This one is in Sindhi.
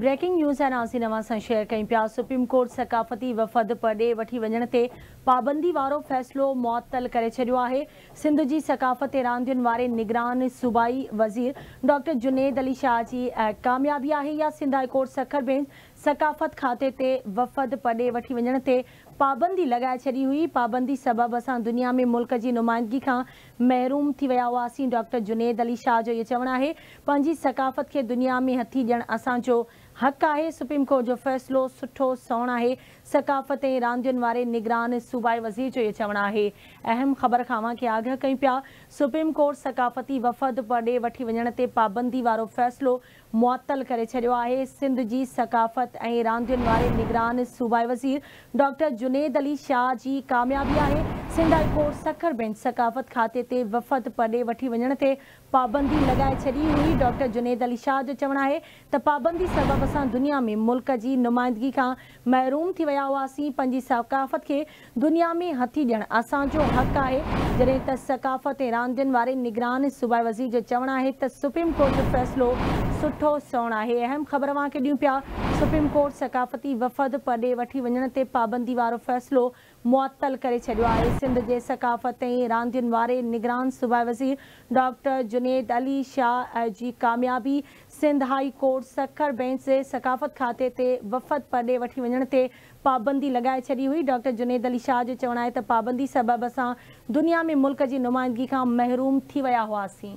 بريڪنگ نيوز آهي ناظرين اوهان سان شيئر ڪيون پيا سپريم ڪورٽ ثقافتي وفد پرڏيهه وٺي وڃڻ تي پابندي وارو فيصلو معطل ڪري ڇڏيو آهي. سنڌ جي ثقافت ۽ راندين واري نگران صوبائي وزير ڊاڪٽر جنيد علي شاهه جي ڪاميابي آهي يا Sindh high court Sukkur bench ثقافت کاتي تي وفد پرڏيهه وٺي وڃڻ تي پابندي لڳائي ڇڏي هئي، پابندي سبب اسان دنيا ۾ ملڪ جي نمائندگي کان محروم ٿي ويا هئاسين، ڊاڪٽر جنيد علي شاهه جو اهو چوڻ آهي پنهنجي ثقافت کي دنيا ۾ هٿي ڏيڻ اسان جو حق آهي، سپريم ڪورٽ جو فيصلو سٺو سنئوڻ آهي، ثقافت ۽ راندين واري نگران صوبائي وزير جو اهو چوڻ آهي. اهم خبر کان اوهان کي آگاهه ڪيون پيا، سپريم ڪورٽ ثقافتي وفد پرڏيهه وٺي وڃڻ تي پابندي وارو فيصلو معطل ڪري ڇڏيو آهي. سنڌ جي ثقافت ۽ راندين واري نگران صوبائي وزير ڊاڪٽر جنيد علي شاهه جي ڪاميابي آهي. Sindh high court Sukkur bench ثقافت کاتي تي وفد پرڏيهه وٺي وڃڻ تي پابندي لڳائي ڇڏي هئي. ڊاڪٽر جنيد علي شاهه جو چوڻ آهي ته پابندي سبب اسان دنيا ۾ ملڪ جي نمائندگي کان محروم ٿي ويا هئاسين، پنهنجي ثقافت کي دنيا ۾ هٿي ڏيڻ اسان جو حق آهي، جڏهن ته ثقافت ۽ راندين واري نگران صوبائي وزير جو چوڻ آهي ته سپريم ڪورٽ جو فيصلو سٺو سنئوڻ آهي. اهم خبر اوهان کي ڏيون پيا، سپريم ڪورٽ ثقافتي وفد پرڏيهه وٺي وڃڻ تي پابندي وارو فيصلو معطل ڪري ڇڏيو آهي. سنڌ جي ثقافت ۽ راندين واري نگران صوبائي وزير ڊاڪٽر جنيد علي شاهه جي ڪاميابي، Sindh high court Sukkur bench ثقافت کاتي تي وفد پرڏيهه وٺي وڃڻ تي پابندي لڳائي ڇڏي هئي. ڊاڪٽر جنيد علي شاهه جو چوڻ آهي ته پابندي سبب اسان دنيا ۾ ملڪ جي نمائندگي کان محروم ٿي ويا هئاسين.